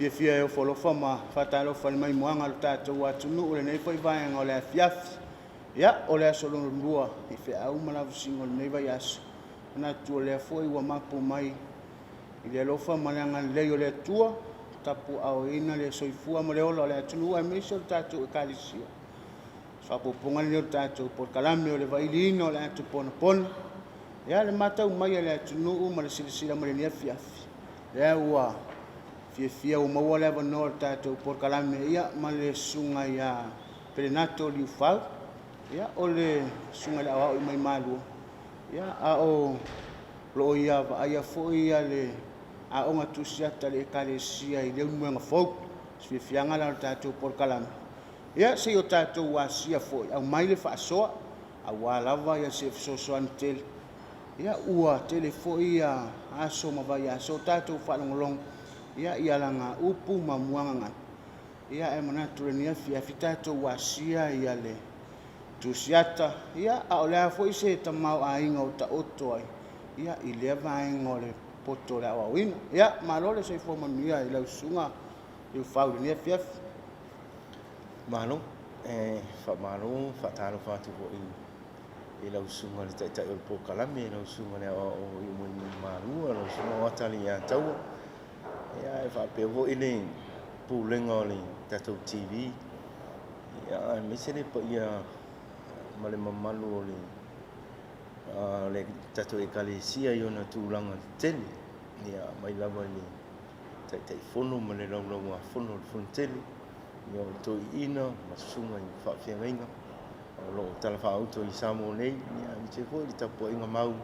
Fiafia e ofo alofa ma faatalofa i le maimoaga a lo tatou atunuu i lenei foi vaega o le afiafi. Ia, o le aso lona lua i feau ma lavasiga o lenei vaiaso, manatu o lea foi ua mapu mai i le alofa ma le agalelei o le Atua, tapuaaoina le soifua ma le ola o le atunuu aemaise o le tatou Ekalesia. Faaopoopoga lenei o le tatou polokalame o le vailiina o le ato ponapona. Ia, le matau mai a le atunuu ma le silasila mai i lenei afiafi, lea ua fiafia ua maua le avanoa o le tatou polokalame, ia, ma le susuga ia Pelenato Liufau, ia, o le susuga i le aoao mai Malua, ia, a o lo o ia vaaia foi le aoga tusiata a le Ekalesia i Leulumoega Fou. Se fiafiaga la o le tatou polokalame, ia, se i o tatou asia foi, aumai le faasoa, aua lava ia se fesoasoani tele. Ia, ua tele foi ia aso ma vaiaso o tatou faalogologo ia i alaga upu ma muagagana, ia, ae manatu i lenei afiafi tatou asia ia le tusiata, ia, a o le a foi se tamaoaiga o taoto ai ia i lea vaega o le poto o le aoaoina. Ia, malo le soifua manuia i lau susuga Liufau i lenei afiafi. Malo, e faamalo, faatalofa atu foi i lau susuga i le Taitai o le polokalame, lau susuga i le Aoao i Malua, lau susuga o Ata-alii-ia-Taua, ia e faapea foi le pulega o le tatou TV, ia, aemaise le paia ma le mamalu o le tatou Ekalesia i ona tulaga tetele, ia, mai lava i le Taitaifono ma le Laulau-a-Fono o le Fonotele, ia, o toeaiina ma susuga i faafeagaiga o lo o talafaauto i Samoa nei, ia, aemaise foi le tapuaiga mau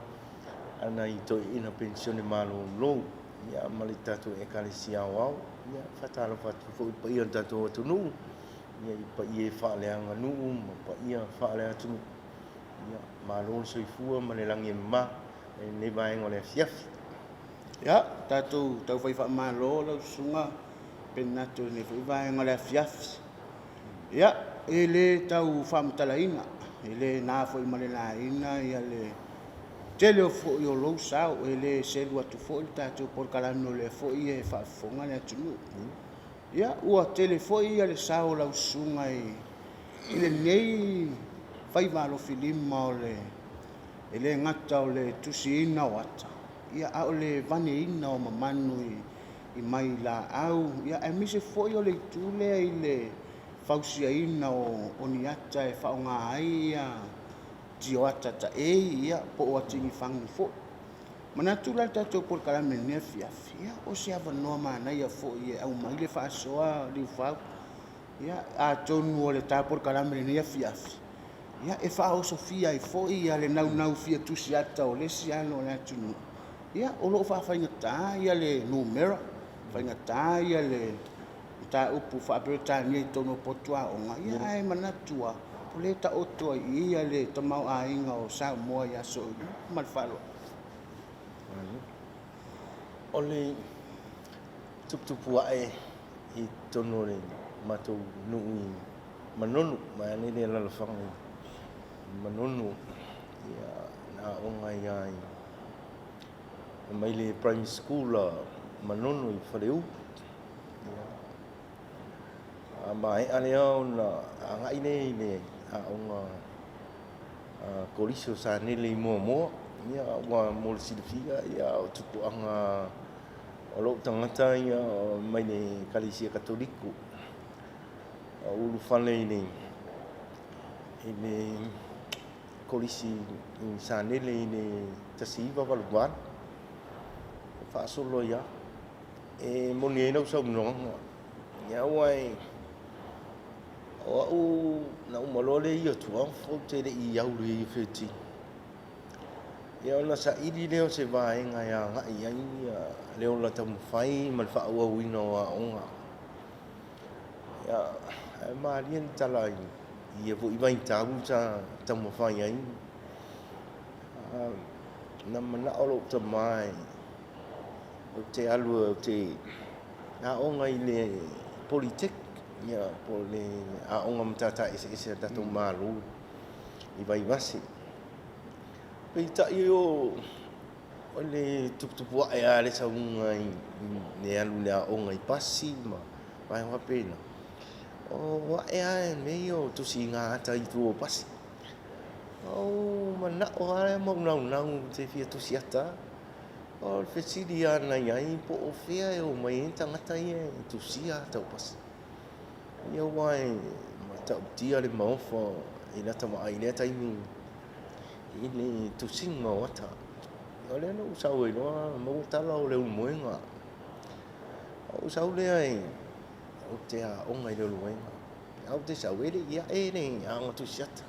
a nai toeaiina penisione malolo, ia, ma le tatou Ekalesia Aoao. Ia, e faatalofa atu foi i le paia o le tatou atunuu, ia, i paia faaleaganuu ma paia faaleatunuu. Ia, malo le soifua ma le lagi e mama i lenei vaega o le afiafi. Ia, tatou taufai faamalo lau susuga Penato i lenei foi vaega o le afiafi. Ia, e le tau faamatalaina, e le na foi ma le laina ia le tele o foi o lou sao, e le selu atu foi le tatou polokalame o lea foi e faafofoga le atunuu. Ia, ua tele foi ia le sao o lau susuga i lenei faiva alofilima o le e le gata o le tusiina o ata, ia, a o le vaneina o mamanu i mai laau, ia, aemaise foi o le itu lea i le fausiaina o ni ata e faaaoga ai ia tioata taei, ia, po o atigi fagu foi. Manatu la le tatou polokalame i lenei afiafi, ia, o se avanoa manaia foi e aumai le faasoa Liufau. Ia, atonu o le ta polokalame i lenei afiafi, ia, e faaosofia ai foi ia le naunau fia tusiata o le isi alo o le atunuu, ia, o lo o faafaigata ia le numera, faigata ia le mataupu faa-Peretania i totonu o potu aoga, ia, ae manatu lava, o lea e taoto ai i i le tamaoaiga o Samoa i aso e lua. Ma le faaaloalo. O le tuputupu ae i totonu o le matou nuu i Manono, vaeane le alaalafaga i Manono, ia, na aoga ai lava mai le primary school a Manono i Faleu. Ia, a maea lea ona agai lea i le aoga Kolisi o Sanele i Moamoa. Ia, ua mo le silafia, ia, o tupuaga o lou tagata ia mai le Ekalesia Katoliko. Ou ulufale i le Kolisi i Sanele i le 1988, faasolo ai lava. E moni ai lau saunoaga, ia aua e o au na uma loa le Year 12 ou te le i au i le Year 13. Ia ona saili lea o se vaega e agai i ai le ola taumafai ma le faaauauina o aoga. Ia, ae malie le tala i ia foi vaitau sa taumafai ai. Na manao lou tama ou te alu ou te aoga i le Polytech, ia, po o le aoga matata eseese a le tatou Malo i Vaivase. Peitai o O le tuputupuae lava le sauga i le alu i le aoga i pasi ma vaega faapena. O ae lava i mea ia o tusiga ata i tua o pasi. Ou manao lava ma ou naunau ou te fia tusi ata lava. O le fesili lava na i ai po o fea e omai ai tagata ia e tusia ata o pasi. Ia aua e matautia le maofa i lata vaai i lea taimi i le tusiga o ata. O lea na ou sau ai loa maua tala o Leulumoega. Ou sau lea ou te aoga i Leulumoega. Ae ou te sau e le i ae le aoga tusi ata.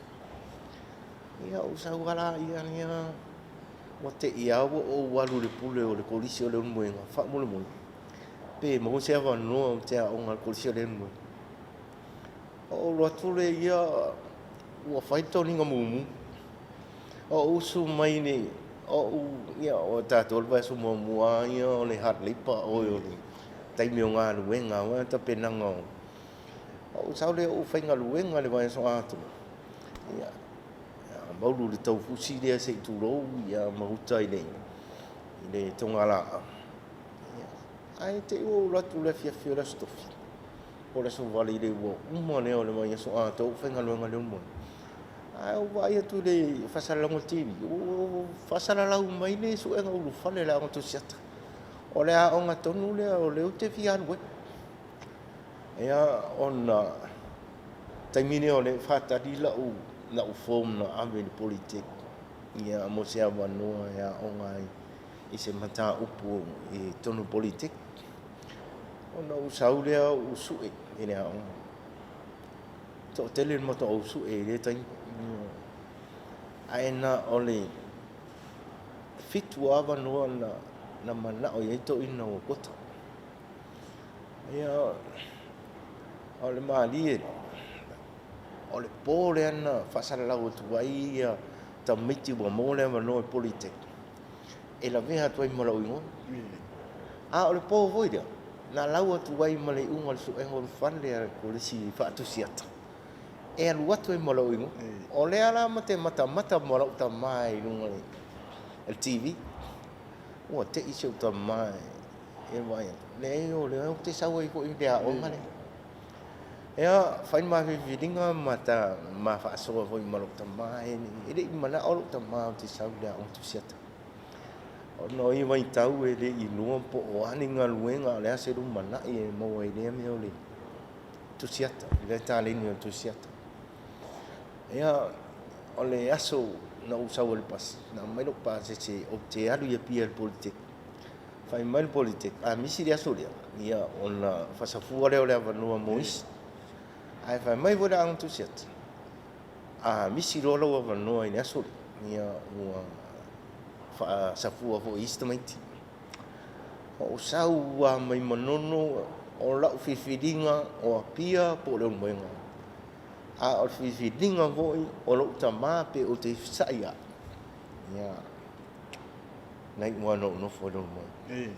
Ia ou sau lava lea, ua te i lava ua ou alu i le pule o le Kolisi o Leulumoega, faamolemole, pe maua se avanoa ou te aoga i le Kolisi o Leulumoega. Ou alu atu lea ia, ua fai le toniga mumu. Ou usu mai le, ou, ia, o tatou o le vaiaso muamua lava ia o le hard labour oi o le taimi o galuega foi, tapenaga o. Ou sau lea ou faigaluega i le vaiaso atoa, ia, maulu i le taufusi lea se i tulou, ia, ma uta i le togalaau. Ia, ae te i ua ou alu atu i le afiafi o le Aso Tofi, po o le Aso Faraile ua uma lea o le vaiaso atoa ou faigaluega i Leulumoega, ae ou vaai atu i le faasalalauga o le TV, ua faasalalau mai le suega ulufale a le Aoga Tusiata. O le aoga tonu lea o lea ou te fia alu ai. Ia, ona taimi lea o lea e faatali lau, lau form na ave i le Polytech, ia, mo se avanoa e aoga ai i se mataupu i totonu o le Polytech. Ona ou sau lea ou sue i le aoga. Toatele le matou au sue i lea taimi. Ae na o le 7 lava avanoa na manao i ai toeaiina ua quota. Ia, o le malie la, o le po lea na faasalalau atu ai ia tamaiti ua maua le avanoa i Polytech e lavea atu ai ma lou igoa. A o le po foi lea, na lau atu ai ma le iuga o le suega ulufale a le Kolisi faatusi ata, e alu atu ai ma lou igoa. O lea la ma te matamata ma lou tama i luga o le TV. Ua te i si ou tama e vaai atu, leai o lea ou te sau ai foi i le aoga lea. Ia, fai le ma filifiliga ma ta ma faasoa foi ma lou tama, e le i manao lou tama ou te sau i le aoga tusi ata. Ona o ia vaitau e le i iloa po o a ni galuega, a o le a se lumanai e maua ai i lea mea o le tusi ata, i lea taleni o le tusi ata. Ia, o le aso na ou sau ai i le pasi, na aumai lou pasese ou te alu i Apia i le Polytech. Fai mai le Polytech, a misi le aso lea, ia ona faasafua lea o le avanoa mo isi. Ae fai mai foi le aoga tusi ata, a misi loa lou avanoa i le aso lea, ia ua faasafua foi i isi tamaiti. Ou sau lava mai Manono, o lau filifiliga o Apia po o Leulumoega. A o le filifiliga foi o lou tama pe ou te fesai ai, ia, na iu lava ina ou nofo i Leulumoega.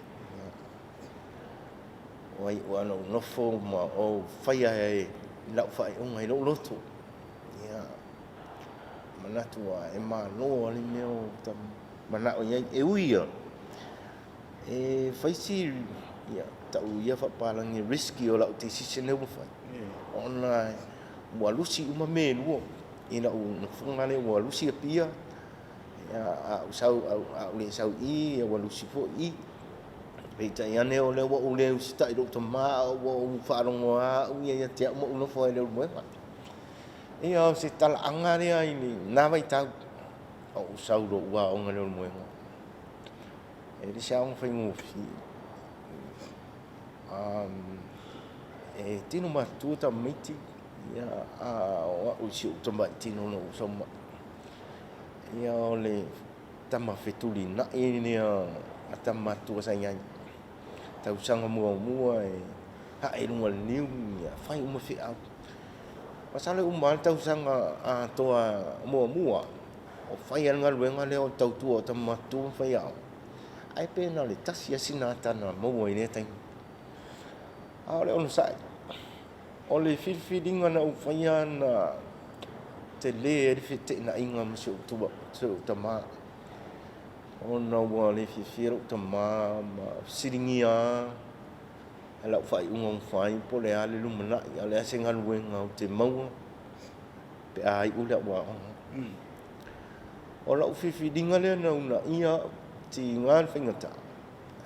Ua iu lava ina ou nofo ma ou faia lau faaiuga i lou loto. Ia, manatu lava e malo lava le mea o ta manao i ai. E ui lava, e fai si, ia, tau ia faapapalagi risky o lau decision lea ua fai, ona ua lusi uma mea e lua i lau nofoga lea, ua lusi Apia, ia, a ou sau, a ou le sau i i, ua lusi foi i i. Peitai ane o lea ua ou le usitai i lou tama, a ua ou faalogo lava au ia ia te au ma ou nofo ai i Leulumoega. Ia, o se talaaga lea i lena vaitau, o ou sau i lou aoga i Leulumoega. E le se aoga faigofie. E tino matutua tamaiti, ia, a o au i si ou tamai tino na ou sau mai. Ia, o le tama fetulinai lea a tama matutua sa i ai. Tausaga muamua e hae i luga o le niu, ia, fai uma feau. Masalo e uma lava le tausaga atoa muamua o fai lava le galuega lea o le tautua o tama matutua ma faiaoga, ae pe na o le tasi lava sina ata na maua i lea taimi. A o le onosai, o le filifiliga na ou faia na tele ai le feteenaiga ma si ou tama. Ona ua le fiafia lou tama ma fesiligia lava lau faaiuga ua fai po o le a le lumanai, a o le a se galuega ou te maua pe a iu le au aoga. O lau filifiliga lea na uunaia au, e tiga le faigata,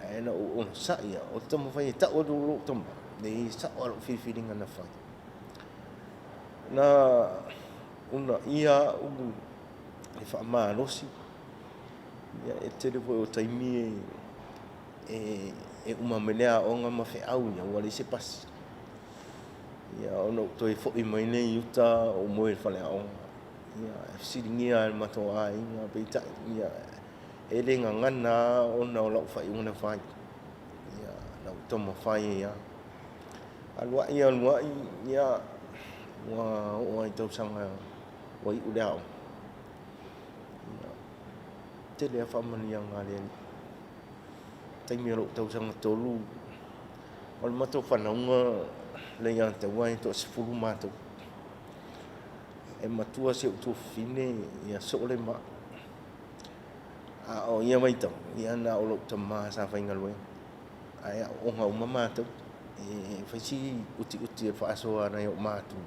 ae na ou onosai lava, ou te taumafai e tau atu i lou tama, e sao lava lau filifiliga na fai. Na uunaia au e faamalosi, ia e tele foi o taimi e uma mai le aoga ma feau ia ua leai se pasi. Ia ona ou toe foi mai lea i uta ou moe i le faleaoga. Ia e fesiligia lava e le matou aiga, peitai ia e le gagana lava ona o lau faaiuga na fai. Ia na ou taumafai ai lava. Alu ai alu ai, ia ua oo lava i tausaga ua iu le aoga, ia, tele lava faamanuiaga a le Alii. Taimi o lou tausaga tolu, o le matou fanauga Leiataua e toasefulu matou. E matua si ou tuafafine, ia soo le mai. A o ia vaitau, ia na o lou tama sa faigaluega, ae aooga uma matou. E fai si utiuti o le faasoa a nai ou matua.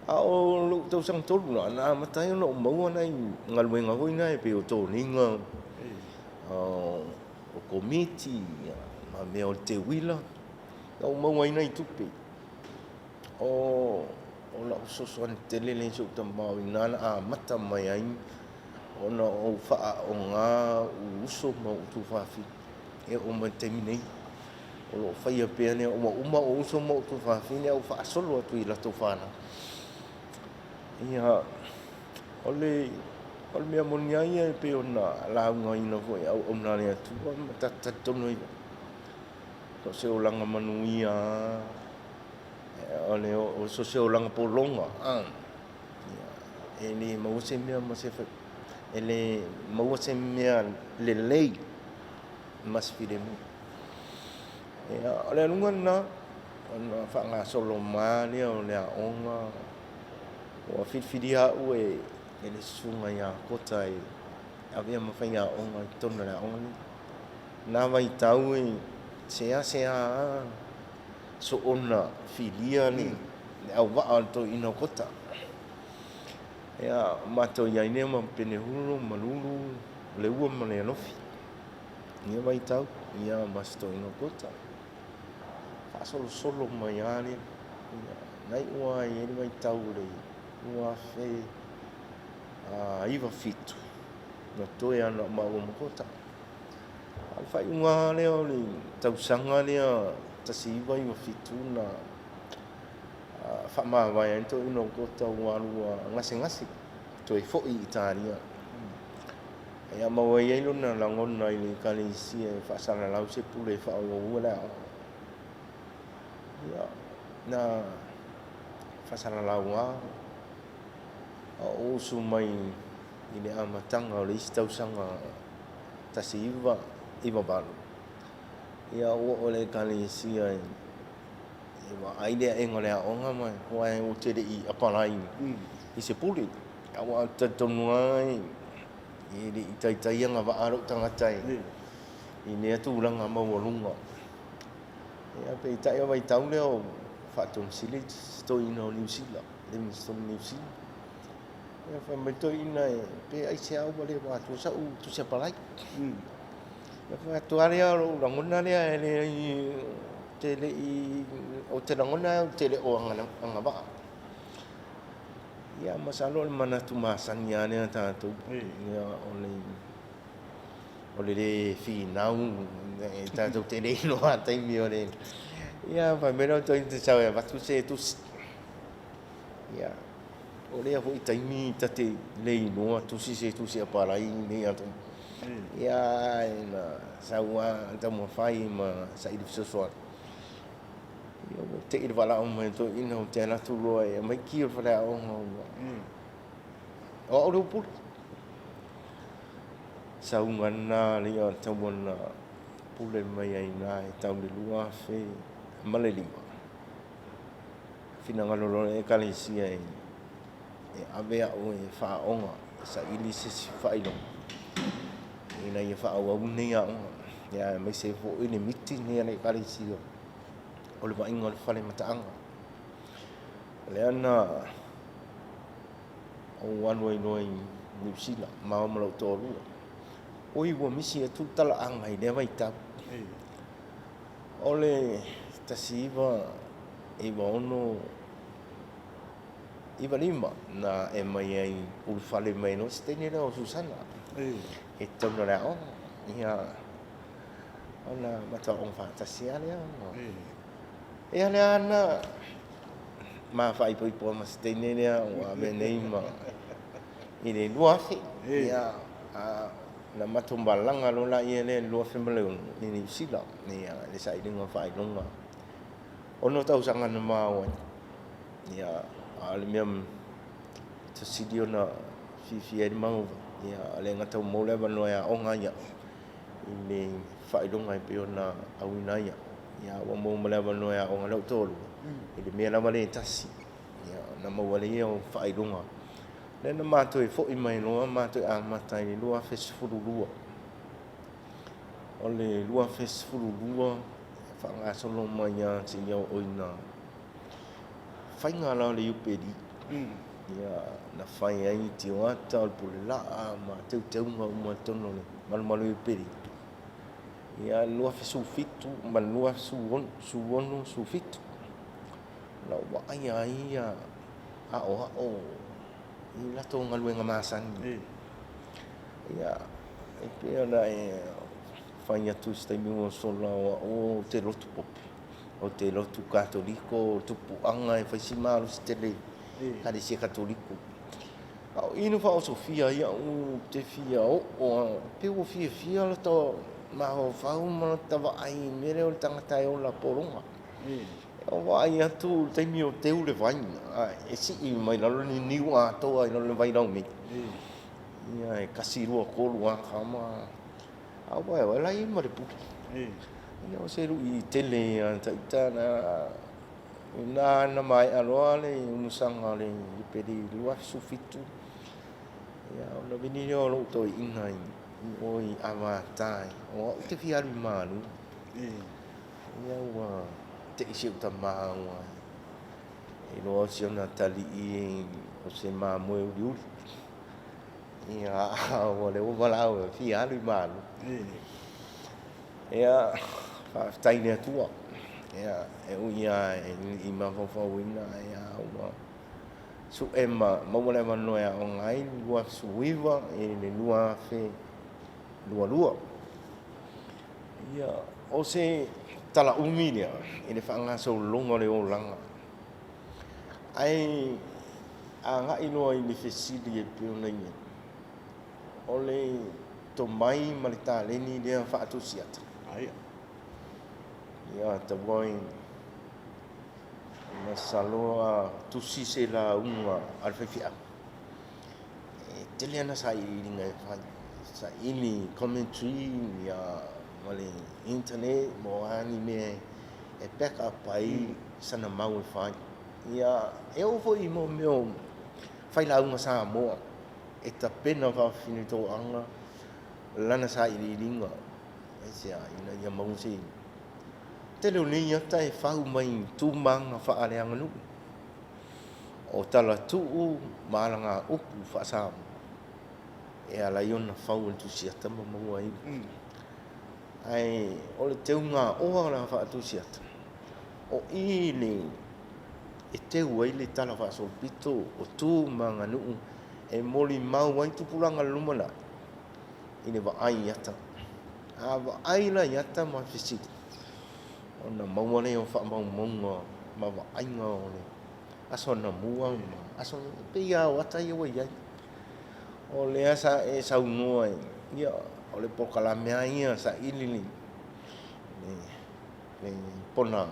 A o lou tausaga tolu la, na amata ai ona ou maua nai galuega foi na e pei o toniga, o komiti, ma mea o le teuila, na ou maua ai nai tupe. O lau fesoasoani tele lea i si ou tama, o i ina na amata mai ai ona ou faaaoga ou uso ma ou tuafafine e oo mai i le taimi nei, o lo o faia pea lea. Ua uma ou uso ma ou tuafafine ae ua faasolo atu i latou fanau. Ia, o le mea moni lava ia e pei ona laugaina foi e auauna a le Atua ma tatou talitonu ai foi, so o se olaga manuia lava, so o se olaga pologa, e le maua se mea ma se, e le maua se mea lelei ma se filemu. Ia, o le aluga lena, ona faagasolo mai lava lea o le aoga, ua filifilia au e le Susuga ia Kota e avea ma faiaoga i totonu o le aoga lenei. I lena vaitau e seasea lava soona filia le auvaa o le toeaina o Kota. Ia, matou i ai lea ma Penehulu ma Lulu, Leua ma Lealofi i ia vaitau, ia ma si toeaina o Kota. Faasolosolo mai lava lea, ia, na iu lava i ai le vaitau o le 2097, na totoe lava na o maua ma Kota. A o le faaiuga lava lea o le tausaga lea 1997 na faamavae ai le toeaina o Kota ua alu ua gasegase, toe foi i Italia. Ia ma ua i ai lona lagona i le Ekalesia e faasalalau se pule e faaauauina le aoga. Ia, na faasalalau lava, a ou usu mai i le amataga o le isi tausaga 1998, ia ua oo i le Ekalesia e vaai le aega o le aoga ma aua ou te le i apalai i se pule. Aua ou te talitonu lava e le i taitai agavaa lou tagata i lea tulaga maualuga. Ia peitai o vaitau lea o Faatonu Sili se toeaina o Niu Sila, Livingstone Niu Sila. Ia fai mai le toeaina pe aisea ua le atoa sau tusi apalai. Ia fai atu lava lea o lou lagona lea e leai ou te le i, ou te lagona ou te le o agavaa. Ia masalo o le manatu masani lava lea a tatou, ia o le le finau, tatou te le iloa lava taimi o le... Ia fai mai lea o le toeaina e sau e avatu se tusi. Ia, o lea foi taimi ta te le iloa tusi se tusi apalai nei atu. Ia, ae na sau lava taumafai ma saili fesoasoani. Ia ua tei le valaau mai a le toeaina ou te alu atu loa e aumai ki o le faleaoga ua... O au lea ua pule. Sauga lena alii taua na pule mai ai i ina e tau i le 2005. Finagalo loa le Ekalesia e ave au e faaaoga e saili se isi faailoga. ina ia faaauau lenei aoga, ia aemaise ai foi le miti lenei a le Ekalesia o le vaaiga o le fale mataaga. O lea na ou alu ai loa i Niu Sila maua ma lou toalua. Oi ua misi atu le talaaga i lea vaitau. O le 1996 95 na ae mai ai ulufale mai loa si teine lea o Susana i totonu o le aoga. Ia, ona matou aooga faatasi lava lea. Ia lea na ma faaipoipo ma si teine lea ua avea nei ma i le 2000. Ia, a na matou malaga loa laia lea i le 2006 i Niu Sila, ia, i le sailiga o faailoga. 6 tausaga na ma o ai. Ia, a o le mea pito sili ona fiafia ai le mafaufau, ia, o lea na tau maua le avanoa e aoga ai au i le faailoga e pei ona auina ai au. Ia, ua maua ma le avanoa e aoga ai lou toalua i le mea lava lea e tasi, ia, ona maua ai lea o faailoga. Lea na ma toe foi mai loa ma toe amata i le 2012. O le 2012 e faagasolo mai lava seia oo ina faiga la o le Iupeli. Ia, na fai ai tioata o le pule laa ma teuteuga uma i totonu o le malumalu Iupeli. Ia, le 2017 ma le 2016, 17, na ou vaaia ai ia aoao i latou galuega masani. Ia, e pei ona e fai atu i se taimi ua sola o au ou te lotu pope, ou te lotu Katoliko, o le tupuaga e fai si malosi tele i Ekalesia Katoliko. A o i na faaosofia ai au ou te fia oo lava, pei ua fiafia lota mafaufau ma lota vaai i le mea lea o le tagata e ola pologa. E vaai atu i le taimi o teu le vai, e sii mai lalo le niu atoa i lalo o le vai laumei. Ia, e 1, 2, 3 lava kama. A o vaai, o la e i ai ma le pule. Ia, o se lui tele ia te ita na, na na maea loa le umusaga o le Iupeli i le 2017, ia, ona vili lea o lou toeaina i o i Avatai, o au ou te fia alu i Malua. Ia ua tei si ou tama ua iloa o si ona atalii o se mamoe uliuli. Ia, ua lea ua valaau e fia alu i Malua. Ia, faafetai i le Atua. Ia, e ui lava e le i mafaufauina, ia ua sue ma maua le avanoa e aoga ai le 2019 i le 2022. Ia, o se tala umi lea i le faagasologa o le olaga, ae agai loa i le fesili e pei ona i ai, o le tomai ma le taleni lea faatusiata. Ia, talu ai, masalo a tusi se lauga a le faifeau, e tele ana sailiiliga e fai, saili commentary ia ma le internet mo a ni mea e back up ai sana mau e fai. Ia, e oo foi i mo mea o failauga Samoa e tapena faafafine toaga lana sailiiliga, aisea, ina ia maua se tele o nei ata e fau mai i tu ma aga faaleaganuu. O talatuu ma alagaupu faa-Samoa e ala ai ona fau e le tusiata ma maua ai. Ae o le teuga oa la faatusiata, o i le e teu ai le tala faasolopito o tu ma aganuu e molimau ai tupulaga i le lumanai i le vaai i ata. A vaai la i ata ma fesili, ona maua lea o faamaumauga ma vaaiga o le aso anamua ma aso nei, e pei lava o ata ia ua i ai. O lea sa e saunoa i, ia, o le polokalame lava ia saili le pona.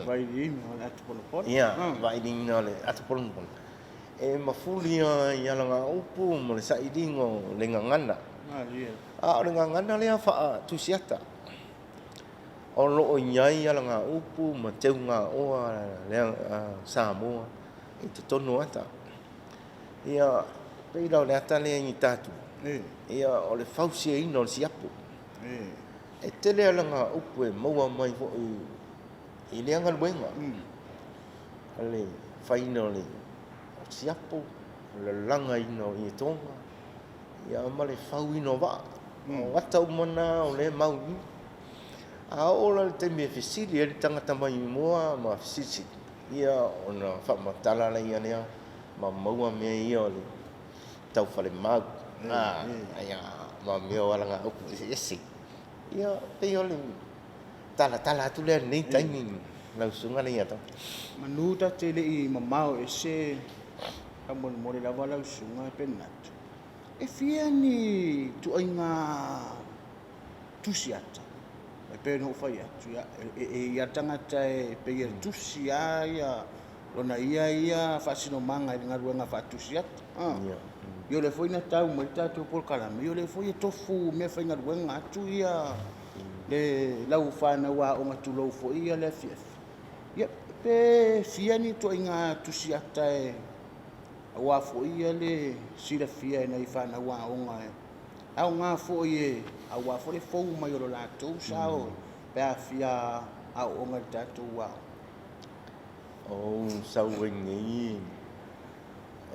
Vailiina o le ata ponapona. Ia, vailiina o le ata ponapona. E mafuli lava i alagaupu ma le sailiga o le gagana. A o le gagana lea faatusiata, o lo o i ai alagaupu ma teugaoa a Samoa i totonu o ata. Ia, pei la o le ata lea i tatou. Ia, o le fausiaina o le siapo. E tele alagaupu e maua mai foi i lea galuega, o le faiina o le siapo, o le lalagaina o ietoga, ia ma le fauina o vaa. O ata uma na o lea e mau i i. A oo la i le taimi e fesili ai le tagata maimoa ma fesilisili, ia ona faamatala laia lea ma maua mea ia o le taufalemau, ia ma mea o alagaupu eseese. Ia, pei o le talatala atu lea i lenei taimi lau susuga Leiataga. Manu ta te le i mamao ese faamolemole lava lau susuga Penato. E fia ni ituaiga tusi ata? E pei ona ou fai atu, ia, e i ai tagata e pei e tusi lava ia lona ia ia faasinomaga i le galuega faatusi ata. Ia o lea foi na tau mai le tatou polokalame, ia o lea foi e tofu meafaigaluega atu ia le lau fanau aoga tulou foi ia le afiafi. Ia, pe fia ni ituaiga tusi ata e aua foi ia le silafia e nai fanau aoga e aoga foi e aua foi le fou mai o lo latou sao pe a fia aooga i le tatou aoga. Ou sau ai nei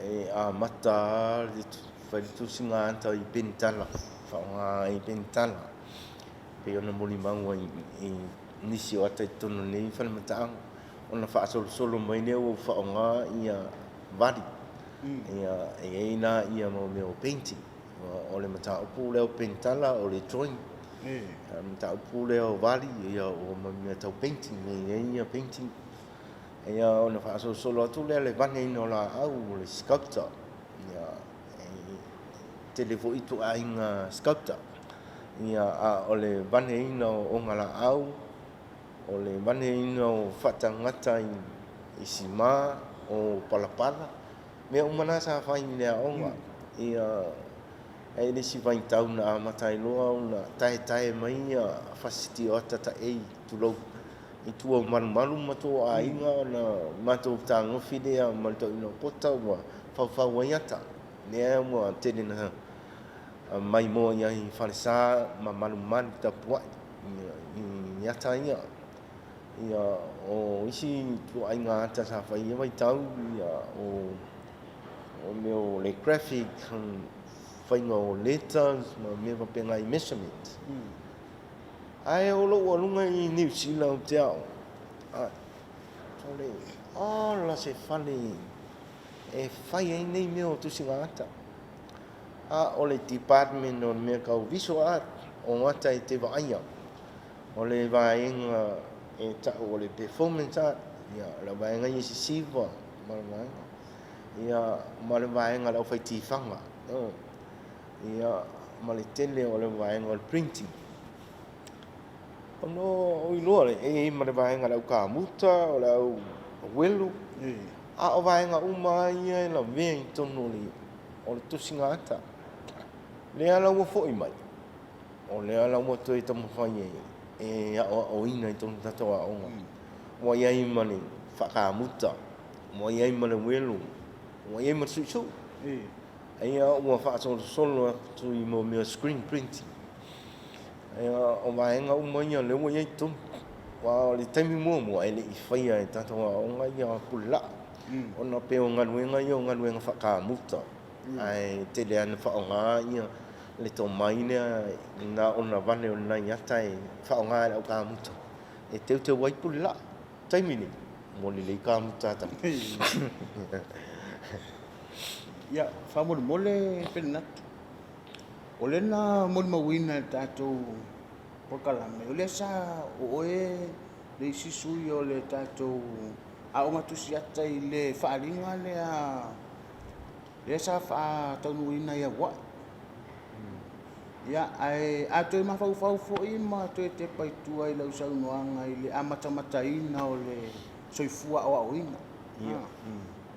e amata lava le fai le tusiga ata i penitala, faaaoga ai penitala pei ona molimau ai i nisi o ata i totonu o lenei falemataaga ona faasolosolo mai lea ua faaaoga ia vali. Ia, e i ai la ia mea o painting. O le mataupu lea o penitala o le drawing. O le mataupu lea o vali, ia o mea tau painting, e i ai ia painting. Ia ona faasolosolo atu lea le vaneina o laau, o le sculptor. Ia, e tele foi ituaiga sculptor. Ia, a o le vaneina o ogalaau, o le vaneina o faatagata i sima, o palapala, mea uma na sa fai i le aoga. Ia, e i ai le isi vaitau na amata ai loa ona taetae mai ia fasiti o ata taei, tulou, i tua o Malumalu ma tua o aiga ona matou fetagofi lea ma le toeaina o Pota ua faufau ai ata. Lea ua tele na maimoa i ai i falesa ma Malumalu tapuai i ata ia. Ia, o isi ituaiga ata sa fai i ia vaitau, ia, o mea o le graphic, faiga o letters ma mea faapena i measurement. Ae o lou aluga i Niu Sila ou te aoga, sole, ola se fale e fai ai nei mea o tusiga ata. A o le department o le mea tau visual art, o ata e te vaaia. O le vaega e tau o le performance art, ia, o le vaega ia sisiva ma le vaega, ia, ma le vaega o le aufai tifaga, ia, ma le tele o le vaega o le printing. Ona ou iloa lea, e i ai ma le vaega o le au kamuta, o le au welo, a o vaega uma lava ia e lavea i totonu o le tusiga ata. Lea la ua foi mai, o lea la ua toe taumafai e aoaoina i totonu o tatou aoga. Ua i ai ma le faakamuta, ua i ai ma le welo, ua i ai ma le suisui. Ia ua faasolosolo atu i mea o screen printing. Ia o vaega uma ia o lea ua i ai i totonu. Aua o le taimi muamua e le i faia e tatou aoga ia pulelaa, ona pei o galuega ia o galuega faakamuta, ae tele lava ina faaaoga ia le tomai lea na ona vale o nai ata e faaaoga e le au kamuta e teuteu ai pulelaa. Taimi nei, ua lelei kamuta a tagata. Ia, faamolemole Pelenatu, o lea na molimauina e le tatou polokalame, o lea sa o oe le isi sui o le tatou aoga tusiata i le faaaliga lea lea sa faataunuuina i Aua'i. Ia, ae a toe mafaufau foi ma toe tepa i tua i lau saunoaga i le amatamataina o le soifua aoaoina,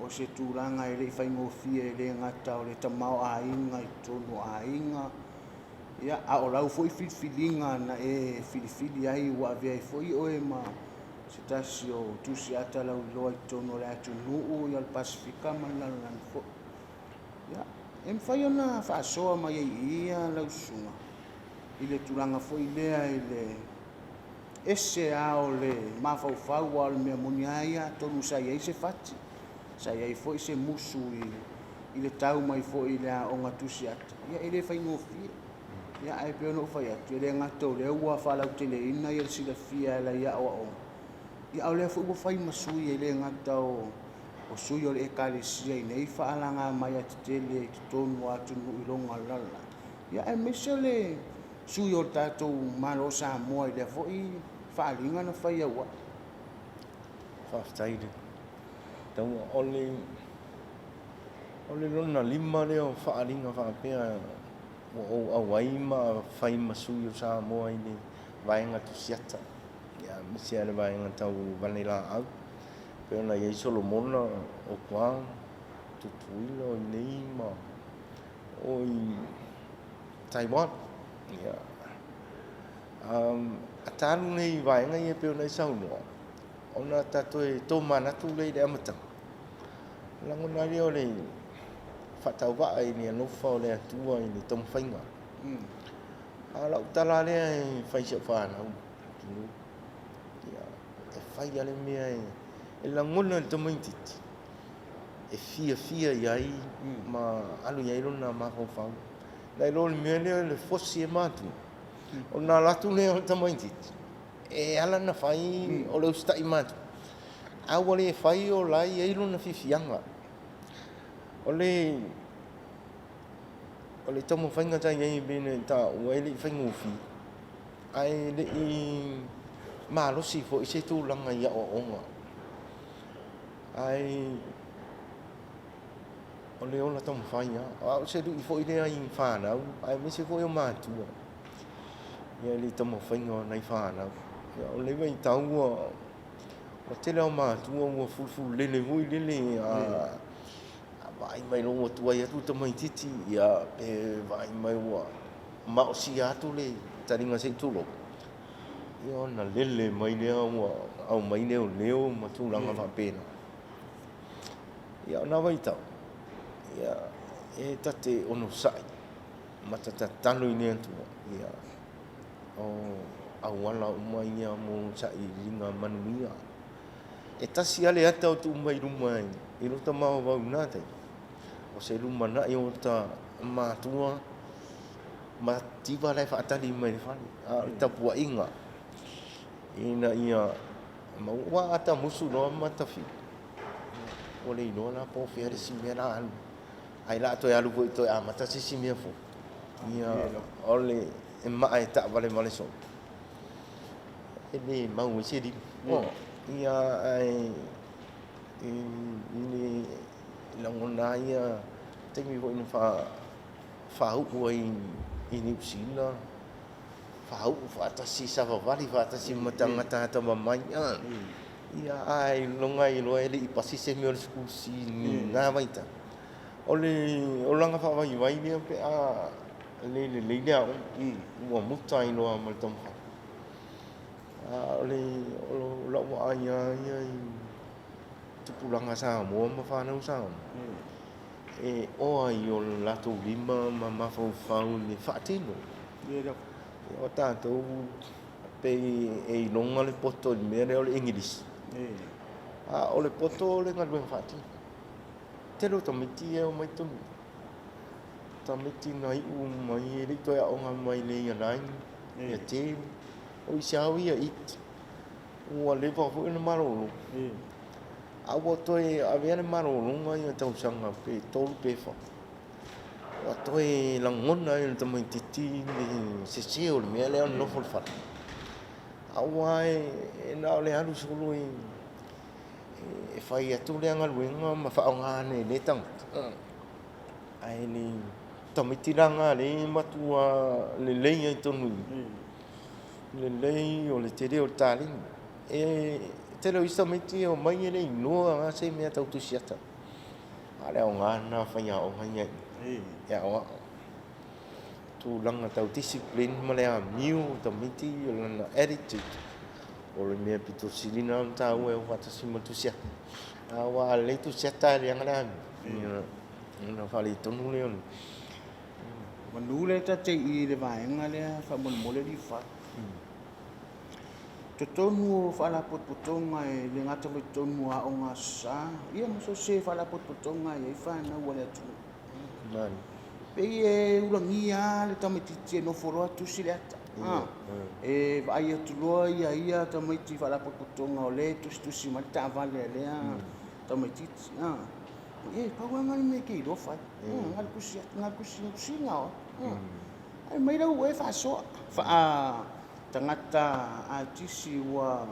o se tulaga e le i faigofie e le gata o le tamaoaiga i totonu o aiga, ia, a o lau foi filifiliga na e filifili ai ua avea ai foi oe ma se tasi o tusiata lauiloa i totonu o le atunuu, ia o le Pasefika ma le lalolagi foi. Ia, E mafai ona faasoa mai ai i i lau susuga i le tulaga foi lea i le ese lava o le mafaufau, aua o le mea moni lava ia, atonu sa i ai se fati, sa i ai foi se musu i le tau mai foi i le aoga tusiata, ia e le faigofie. Ia ae pei ona ou fai atu, e le gata o lea ua faalauteleina le silafia e ala i aoaoga, ia a o lea foi ua fai ma sui, e le gata o sui o le Ekalesia i nei faalagamaea tetele i totonu o atunuu i lona lalolagi, ia aemaise le sui o le tatou Malo o Samoa i lea foi faaaliga na fai auai. Faafetai i le taua. O le lona 5 lea o faaaliga faapea ua ou auai ma fai ma sui o Samoa i le vaega tusiata, aemaise lava le vaega tau vanilaau, pei ona i ai Solomona, o Guam, Tutuila, o i inei ma o i Taiwan. Ia, a ta alu nei i vaega ia pei ona e saunoa, ona ta toe tomanatu lea i le amataga, lagona ai lea o le faatauvaa i le alofa o le Atua i le taumafaiga. A o lau tala lea e fai i si au fanau, ia, e fai lava le mea e lagona e le tamaitiiti e fiafia i ai ma alu i ai lona mafaufau. Nai lo le mea lea o le fosi e matua, ona alu atu lea o le tamaitiiti, e ala ona fai o le usitai i matua, a ua le fai o la e i ai lona fiafiaga. O le taumafaiga sa i ai pei ona e taua e le i faigofie, ae le i malosi foi se tulaga i aoaoga. Ae o le ola taumafai lava. A o se lui foi lea i fanau, aemaise foi o matua i le taumafaiga o nai fanau. O lenei vaitau ua tele lava o matua ua fulufululele foi lele, a vaai mai loa ua tuai atu le tamaitiiti, ia pe vaai mai ua maosia atu le taliga se i tulou, ia ona lele mai lea ua aumai leoleo ma tulaga faapena. Ia o na vaitau, ia e ta te onosai ma ta tatalo i le Atua, ia o auala uma ia mo sailiiliga manuia. E tasi lava le ata o tuu mai luma i lota mafaufau i lena taimi, o se lumanai o ota matua mativa la e faatali mai i le fale, a o le tapuaiga ina ia maua. Aua a ta musu loa ma ta fiu, ua le iloa la po o fea le isi mea la alu, ae o le a toe alu foi e toe amata se isi mea fou. Ia, o le maa e taavalevale solo, e le mau ai se lima. Ia, ae i le lagona lava ia, taimi foi na faauu ai i Niu Sila, faauu faatasi, savavali faatasi ma tagata atamamai. Ia, ae iloga ai loa e le i pasi se mea o le school C i lena vaitau. O le olaga faavaivai lea pe a le lelei le aoga, ua muta ai loa ma le taumafai. A o lau vaai lava ia i tupulaga Samoa ma fanau Samoa, e oa i o latou lima ma mafaufau i le faatino. O tatou pei e iloga le poto i le mea lea o le Igilisi, a o le poto o le galuega faatino. Tele o tamaiti ia e omai i totonu, tamaiti na iu mai e le i toe aoga mai le Year 9, Year 10, o isi lava o Year 8, ua leva foi ona malolo. A ua toe avea le malologa ia tausaga pe 3 pe 4, ua toe lagona ai e le tamaitiiti le sese o le mea lea o le nofo i le fale. Aua e na o le alu solo e fai atu lea galuega ma faaaoga ane e lea tagata. Ae le tamaiti la lena lea e matua lelei ai totonu i i, lelei o le tele o le taleni. E tele o isi tamaiti e omai e le iloa lava se mea tau tusiata. A o le aoga lena o faiaoga ia e aoao. Tulaga tau discipline ma le amio o tamaiti, o lana attitude, o le mea pito sili lena ona taua e o faatasi ma le tusiata. Aua a lelei tusiata ae leaga le amio, Ona faaletonu lea o le. Manu lea ta te i le vaega lea faamolemole Levi. Totonu o faalapotopotoga e le gata foi i totonu o aoga Aso Sa, ia ma so o se faalapotopotoga e i ai fanau a le atunuu. Pei e ulagia lava le tamaitiiti e nofo loa tusi le ata. E vaai atu loa ia ia tamaiti i faalapotopotoga o lea e tusitusi mai le taavale a lea tamaitiiti. E pau lava lena o le mea e te iloa fai. Na o le tusi atu, na o le tusitusiga o au. Ae mai lau oe faasoa, faa-tagata atisi ua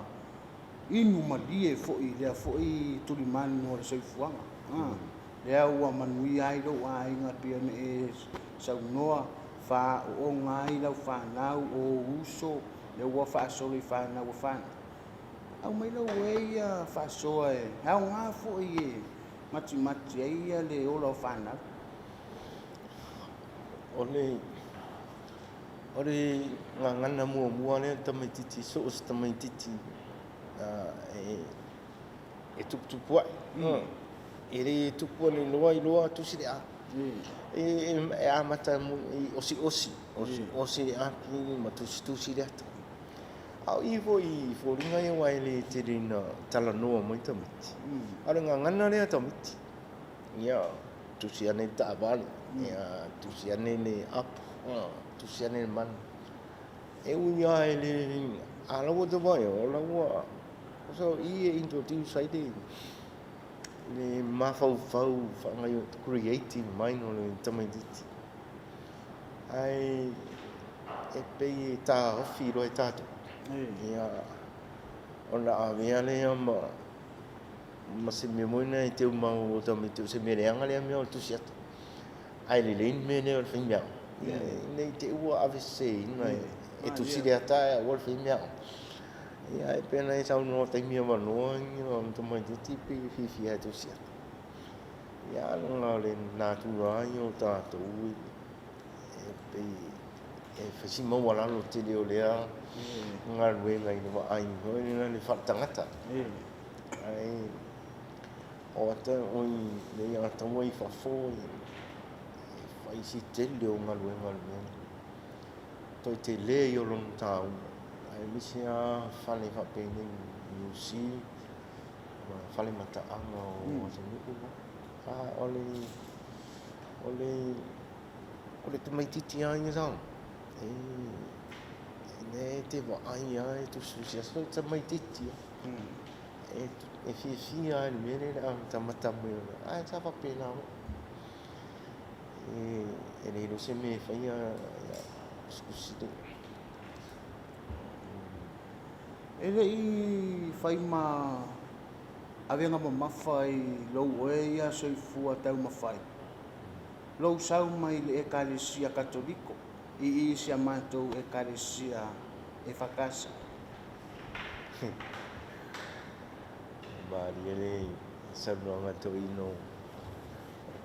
inu malie foi i lea foi tulimanu o le soifuaga. Lea ua manuia ai lou aiga pei ona e saunoa, faaooga ai lau fanau, o ou uso, lea ua faasolo i fanau a fanau. Aumai lau oe ia faasoa e aoga foi e matimati ai le ola o fanau. O le o le gagana muamua lea tamaitiiti, so o se tamaitiiti e tuputupu ae. E le tupu ane loa iloa tusi le A. E amata i osiosi, osiosi le api ma tusitusi le ata. A o i foi i foliga ia aua e le tele ina talanoa mai tamaiti. A o le gagana lea a tamaiti, ia, tusi ane le taavale, ia, tusi ane le apo, tusi ane le manu. E ui lava e le... a la ua ta vaai, o la ua... so i e introduce ai le mafaufau faagaoioi, creative mind o le tamaitiiti. Ae e pei e taofi loa e tatou, ia, ona avea lea ma se mea foi lea e teumau o tamaiti o se mea leaga lea mea o le tusi atu. Ae lelei le mea lea o le faimeaoga, ne i te i ua aveseseina e tusi le ata ae aua le faimeaoga. Ia ae pei ona e saunoa i taimi avanoa ia o tamaitiiti pei e fiafia lava e tusi atu. Ia a o le natura lava ia o tatou e pei e fai si maualalo tele o lea galuega i le vaai foi lea faaletagata. Ae o ata oi le ata ua i fafo e fai si tele o galuega o le mea lea. Toe tele ia o lona taua, aemaise lava fale faapenei i Niu Sila ma fale mataaga o atunuu. A o le o le o le tamaitiiti lava ia Samoa, e lea e te vaai lava e tusitusi atu, o le tamaitiiti lava. E fiafia lava i le mea lea i le amatamata mai o le... ae sa faapena foi. E le iloa se mea e faia, ia, tusitusi le... E le i fai ma avega mamafa i lou oe ia soifua taumafai, lou sau mai le Ekalesia Katoliko i i si a matou Ekalesia EFKS. Malie le saunoaga toeaina o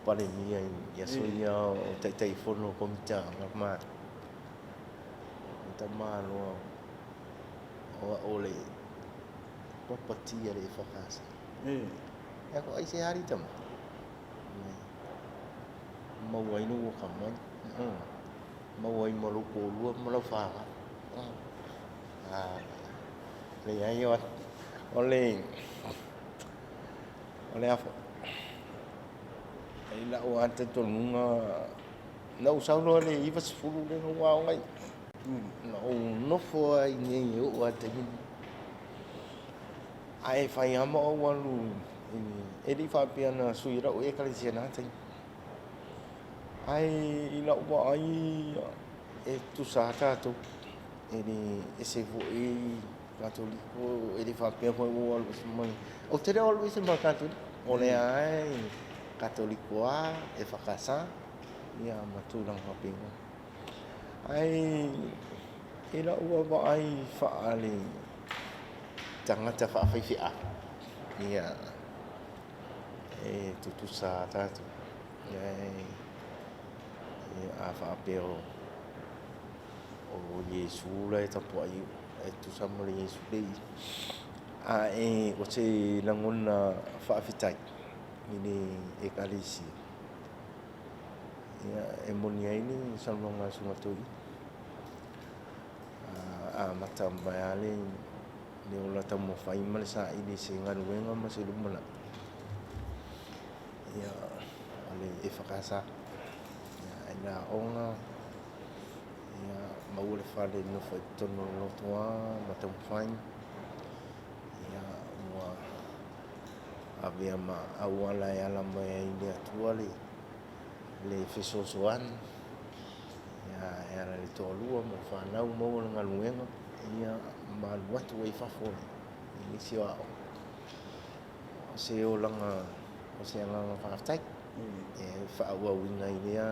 Palemia i aso ia o Taitaifono o Komiti a Malo. O tamaloa o au o le property a le EFKS. E ako ai se ali tama. Maua ai lou akamai. Maua ai ma lou toalua ma lau fanau. Leai o le o le a foi. I lau lava talitonuga, na ou sau loa i le 90 lea na ou aoga ai. Na ou nofo lava i inei e oo lava i le taimi lenei. Ae fai lava ma ou alu i le... E le i faapea na sui ai lau Ekalesia i lena taimi. Ae i lau vaai e tutusa lava tatou. E le ese foi Katoliko, e le faapea foi ua ou alu ese mai. Ou te le o alu ese ma le Katoliko. O lea lava e Katoliko lava, EFKS, ia ma tulaga faapena. Ae i lau vaavaai faale tagata faafaifeau, ia, e tutusa lava tatou. Ae a faapea o Iesu la e tapuai, e tutusa ma le Iesu lea e i i. Ae o se lagona faafetai i le Ekalesia. Ia, e moni ai le saunoaga a le Susuga Toeaina. A amata mai lava le le ola taumafai ma le saili i se galuega ma se lumanai, ia, o le EFKS. Ia, i le aoga, ia, maua le fale e nofo ai i totonu o le lotoa ma taumafai, ia, ua avea ma auala e ala mai ai i le Atua le le fesoasoani, ia, e ala i le toalua ma le fanau maua le galuega, ia, ma alu atu ai i fafo i nisi o aoga. O se olaga, o se agaga faafetai e faaauauina ai lea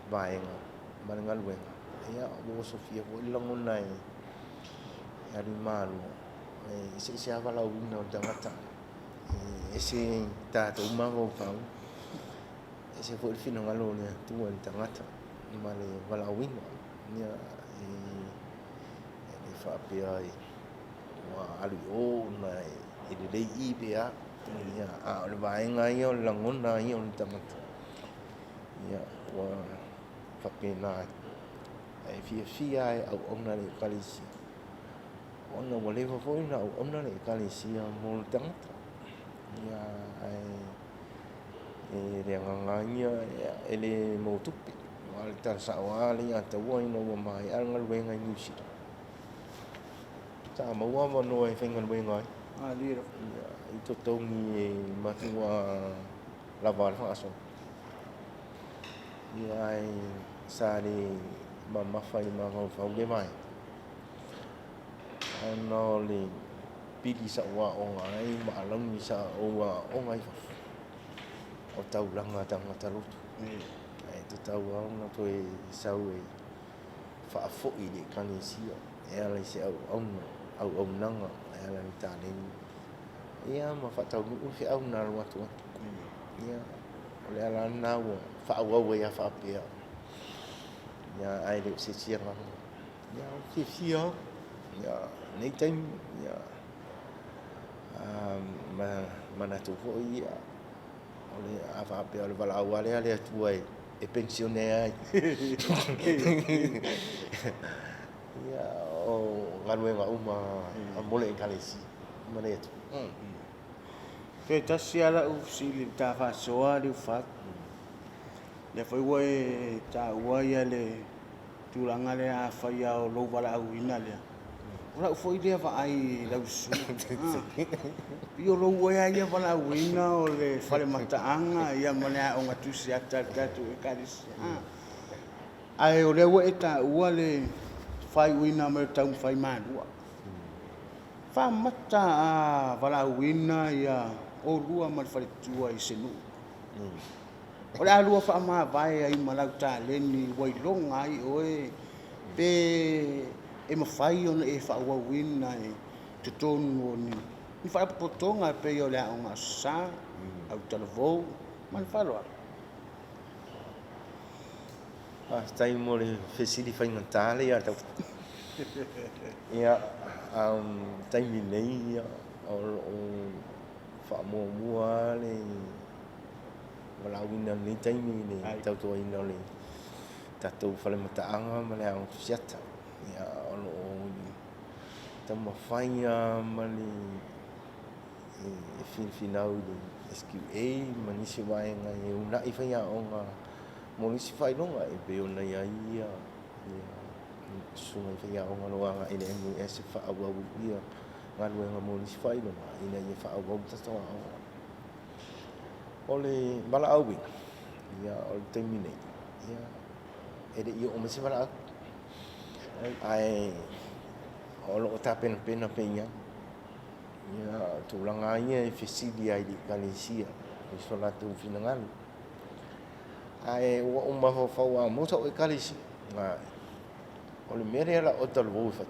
vaega ma le galuega. Ia, ua osofia foi le lagona e alu i Malua, e eseese lava valaauina o le tagata, e ese tatou mafaufau, ese foi le finagalo o le Atua i le tagata ma le valaauina. Ia, e le faapea ua alu i o ona e lelei i pe a, ia, a o le vaega ia o le lagona ia o le tagata, ia, ua faapena atu. Ae fiafia lava e auauna i le Ekalesia, ona ua leva foi ona auauna le Ekalesia mo le tagata. Ia, ae o le agaga lava ia, e le mo tupe. Aua o le tala sao lava lea ia Taua ina ua maea le galuega i Niu Sila, sa maua avanoa e faigaluega ai i totogi e matua lava le faasoa. Ia ae sa le mamafa i le mafaufau lea vaega, ona o le pili sa ou aoga ai ma alauni sa ou aoga ai i fafo, o taulaga a tagata lotu. Ae tatau lava ona toe sau e faafoi i le Ekalesia e ala i se auauna, auaunaga e ala i le taleni, ia ma faataunuu le feau na alu atu ai. Ia, o le ala lava lena ua faaauau ai lava faapea, ia, ae le o se isi agaga. Ia, ua fiafia lava ia lenei taimi, ia, manatu foi ia, o le a faapea o le valaau lava lea a le Atua e penisione ai. Ia, o galuega uma mo le Ekalesia ma le Atua. Toe tasi lava lau fesili i le ta faasoa Liufau. Lea foi ua e taua le tulaga lea afai lava o lou valaauina lea, o lau foi lea vaai i lau susuga, pei o lou ea ia valaauina o le fale mataaga ma le aoga tusiata a le tatou Ekalesia. Ae o lea ua e taua le faaiuina mai o le taumafai malua. Faamata a valaauina oulua ma le faletua i se nuu, o le a lua faamavae ai ma lau taleni ua iloga ai oe pe e mafai ona e faaauauina i totonu o ni faalapotopotoga e pei o le Aoga Aso Sa, Autalavou ma le faaaloalo. Faafetai mo le fesili faigata lea ia Taua. Ia, taimi nei, ia, o lo o faamuamua lava le valaauina i lenei taimi i le tautuaina o le tatou fale mataaga ma le Aoga Tusiata. Ia, o lo o taumafai lava ma le finafinau i le SQA ma nisi o vaega e uunai faiaoga mo nisi faailoga e pei ona i ai ia susuga i faiaoga o lo o agai i le MUS e faaauau ia galuega mo nisi faailoga ina ia faaauau le tatou aoga. O le valaauina, ia, o le taimi nei, ia, e le i oo mai se valaau, ae o lo o tapenapena pea i ai. Ia, o tulaga lava ia e fesili ai i le Ekalesia i so latou finagalo. Ae ua ou mafaufau a maua sau Ekalesia, o le mea lea o le a ou talavou e fai,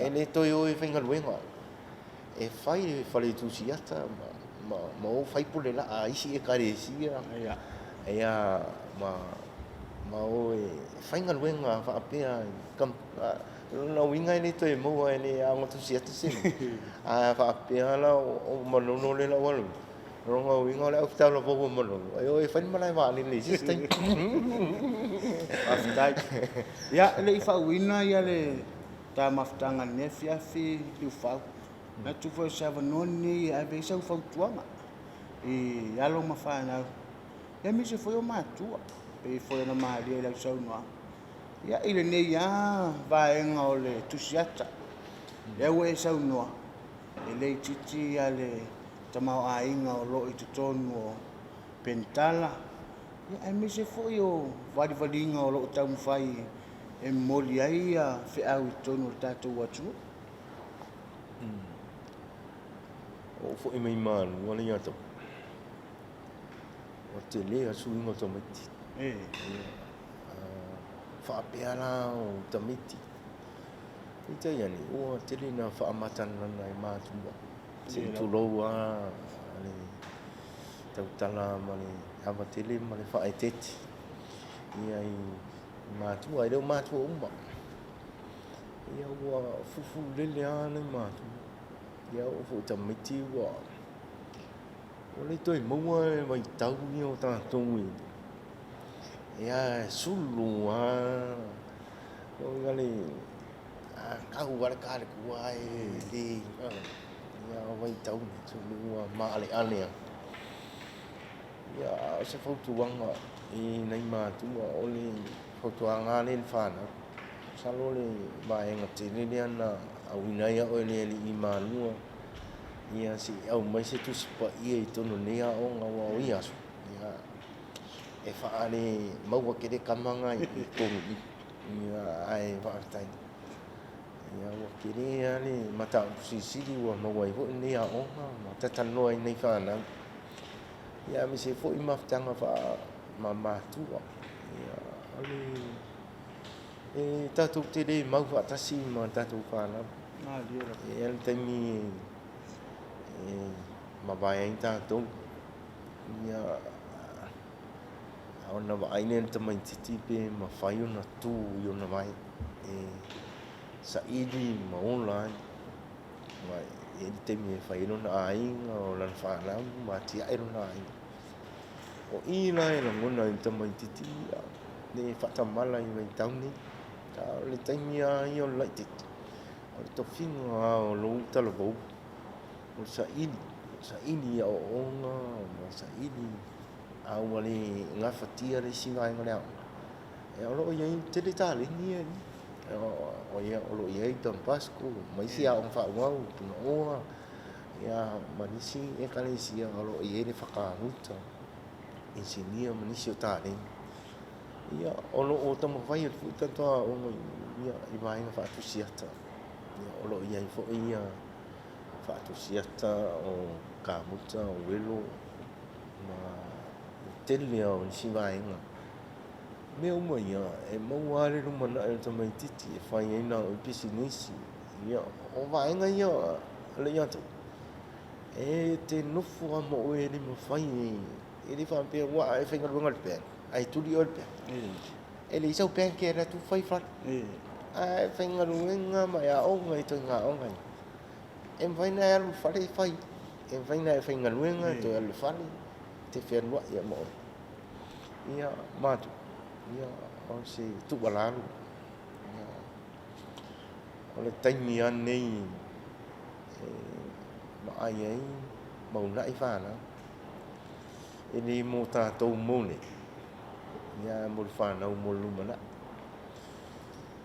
e le toe o e faigaluega, e fai le fale tusiata ma o fai pule laa a isi Ekalesia, ia, ma o e faigaluega faapea. O lona uiga e le toe maua e le Aoga Tusiata se mea. A faapea la o Manono lea o le a ou alu ai, O lona uiga o le aufetaulavou o Manolo, e o e fai le malae vaalele i se isi taimi. Faafetai. Ia, e le i faauina ia le ta mafutaga i lenei afiafi Liufau, manatu foi o se avanoa lenei e ave ai sau fautuaga i alo ma fanau, aemaise foi o matua, pei foi ona malie i lau saunoaga. Ia, i lenei lava vaega o le tusiata, lea ua e saunoa, e le itiiti le tamaoaiga o lo o i totonu o Penitala, aemaise foi o valivaliga o lo o taumafai e momoli ai feau i totonu o le tatou atunuu. Ua ou foi mai Malua le ia tau. Ua tele lava suiga o tamaiti. Faapea la o tamaiti. Peitai ane, ua tele ina faamatalalaga e matua. Se i tulou lava le tautala ma le ava tele ma le faaeteete ia i matua, e le o matua uma. Ia ua fufululele lava nai matua. Ia oo foi i tamaiti ua le toe maua le vaitau ia o tatou i ia sulu lava a tau lava le ta a le tua ae le, ia o vaitau nei, sulu ua maaleale lava. Ia, a o se fautuaga i nai matua, o le fautuaga lava lea i le fanau, masalo o le vaega tele lea na auina ai au e le Alii i Malua, ia se i aumai se Tusi Paia i totonu o lenei aoga, aua o ia aso, ia, e faale maua tele tama na i totonu i i, ae faafetai, ia ua tele lava le mataupu silisili ua maua ai foi lenei aoga ma talatalanoa ai i nai fanau, ia aemaise ai foi mafutaga faamamatua. Ia, o le e tatou te le mau faatasi ma tatou fanau. E i ai le taimi e mavae ai tatou, ia, ona vaai lea o le tamaitiiti pe mafai ona tu i ona vae e saili ma ola ai. Aua e i ai le taimi e fai ai lona aiga, o lana fanau ma atiae lona aiga. O i la e lagona ai e le tamaitiiti le faatamala i vaitau nei. A o le taimi lava ia o le laitiiti, o le tofiga lava o lou talavou, o le saili, saili i aoaoga ma saili, a ua le gafatia le isi vaega o le aoga, ia o lo o i ai, e tele taleni ia e i ai. O lo o i ai Don Bosco ma isi aoga faaauau, Punaoa, ia ma nisi ekalesia o lo o i ai le whakaamuta, inisinia ma nisi o taleni. Ia, o lo o taumafai atu foi tatou aoga ia, i vaega faatusiata. Ia, o lo o i ai foi ia faatusiata o kamuta, o uelo ma le tele lava o nisi vaega. O mea uma ia, e maua lava le lumanai o le tamaitiiti e fai ai na o pisinisi. Ia, o vaega ia a le ia te e te nofo lava ma oe e le mafai e le faapea ua e faigaluega i le bank ae tuli oe e le bank. E leai sau bank e alu atu fai fale. Ae faigaluega ma e aoga i ituaiga aoga ia. E mafai ona e alu i le fale e fai. E mafai ona e faigaluega toe alu i le fale e te fealuai lava ma oe. Ia, matou, ia, o se tuualalo. Ia, o le taimi lava lenei e vaai ai ma uunai fanau. E le mo tatou mo nei, ia ae mo le fanau mo le lumanai.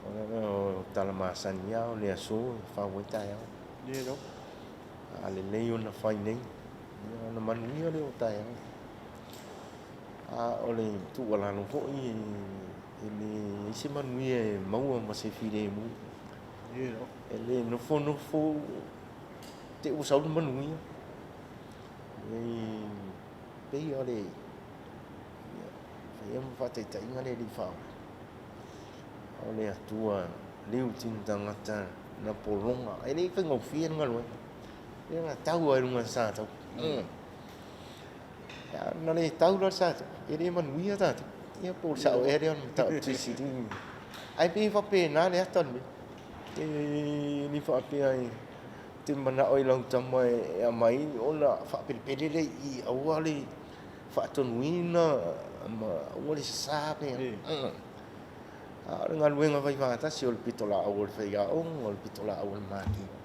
O le tala masani lava o le aso e fau ai taeao. A lelei ona fai nei, ia ona manuia lea o taeao. A o le tuualalo foi, e leai se manuia e maua ma se filemu. E le nofo nofo te i ua sau le manuia. E pei o le faia ma faataitaiga le Alii Faaola. O le Atua liu tini tagata na pologa. E le i faigofie le galuega. E na tau lava i luga o le sa tau. Na le tau la le sa tau, e le manuia tatou. Ia po o le sao ea lea o le mataupu silisili. Ae pei e faapena le ata o le mea. E le faapea e te manao i lau tama e aumai ona faapelepele lea i i, aua le faatonuina ma aua le sasa pe. A o le galuega fai faatasi, o le pitolaau a le faiaoga, o le pitolaau a le matua.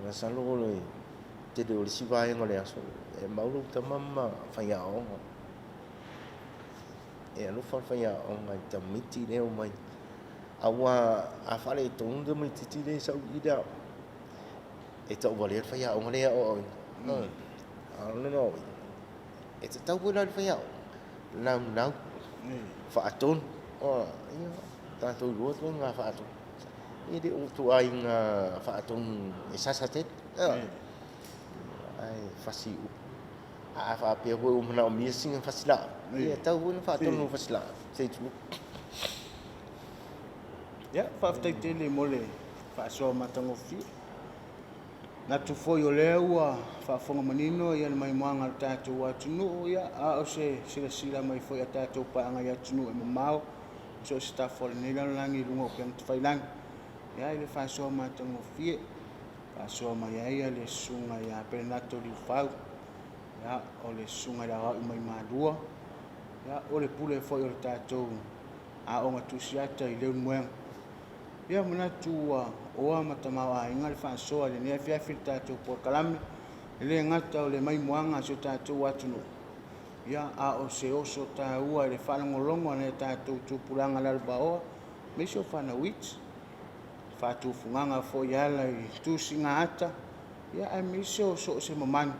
Masalo o le tele o le isi vaega o le aso, e mau lou tama ma faiaoga. E alofa le faiaoga i tamaiti lea e omai. Aua a faaletonu le tamaitiiti lea e sau i i le aoga, e tauvalea le faiaoga lea e aoaoina. A o lona uiga, e tatau foi la i le faiaoga, naunau, faatonu. Ia, tatou iloa ituaiga faatonu. E le o ituaiga faatonu e sasa tele, ae fasi upu. A faapea foi ua manaomia sina fasilaau, ia e tatau foi ona faatonu i fasilaau, se i tulou. Ia, faafetai tele mo le faasoa matagofie. Manatu foi o lea ua faafofoga manino ia le maimoaga a le tatou atunuu, ia, a o se silasila mai foi a tatou paaga i atunuu e mamao ma so o se tafa o lenei lalolagi i luga o upega tafailagi. Ia, i le faasoa matagofie, faasoa mai ai le susuga ia Perenato Liufau, ia, o le susuga i le aoao mai Malua, ia, o le pule foi o le tatou aoga tusiata i Leulumoega. Ia manatu ua oa ma tamaoaiga le faasoa i lenei afiafi i le tatou polokalame, e le gata o le maimoaga a si o tatou atunuu, ia, a o se oso taua i le faalogologo a nai a tatou tupulaga lalovaoa, aemaise o fanau iti, faatufugaga foi e ala i tusiga ata, ia, aemaise o so o se mamanu,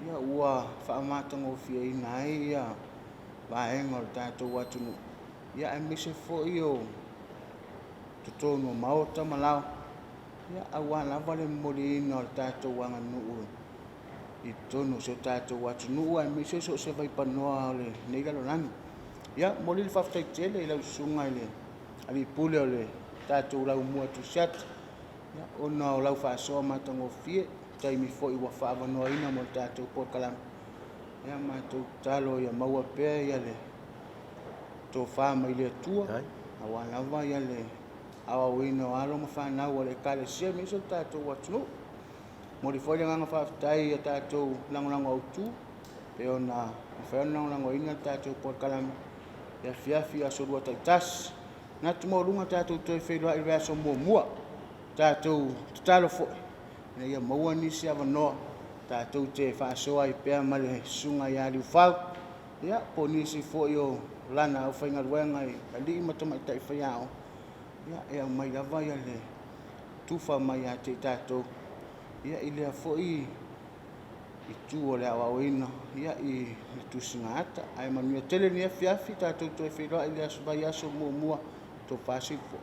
ia, ua faamatagofieina ai ia vaega o le tatou atunuu, ia, aemaise foi o totonu o maota ma laoa, ia, aua lava le momoliina o le tatou aganuu i totonu o si o tatou atunuu, aemaise o so o se vaipanoa o lenei lalolagi. Ia, momoli le faafetai tele i lau susuga i le Alii Pule o le tatou Laumua Tusiata, ia, ona o lau faasoa matagofie, taimi foi ua faaavanoaina mo le tatou polokalame. Ia, matou tatalo ia maua pea ia le tofa mai le Atua, aua lava ia le aoaoina o alo ma fanau a le Ekalesia aemaise o le tatou atunuu. Momoli foi le agaga faafetai i a tatou lagolago autu, pei ona mafai ona lagolagoina le tatou polokalame i afiafi aso Lua taitasi. Manatu maualuga tatou toe feiloai i le vaiaso muamua. Tatou tatalo foi ina ia maua nisi avanoa tatou te faasoa ai pea ma le susuga ia Liufau, ia, po o nisi foi o lana aufaigaluega i alii ma tamaitai faiaoga, ia, e aumai lava ia le tufa mai ia te i tatou, ia, i lea foi itu o le aoaoina, ia, i le tusiga ata. Ae manuia tele lenei afiafi, tatou toe feiloai i le vaiaso muamua, tofa soifua.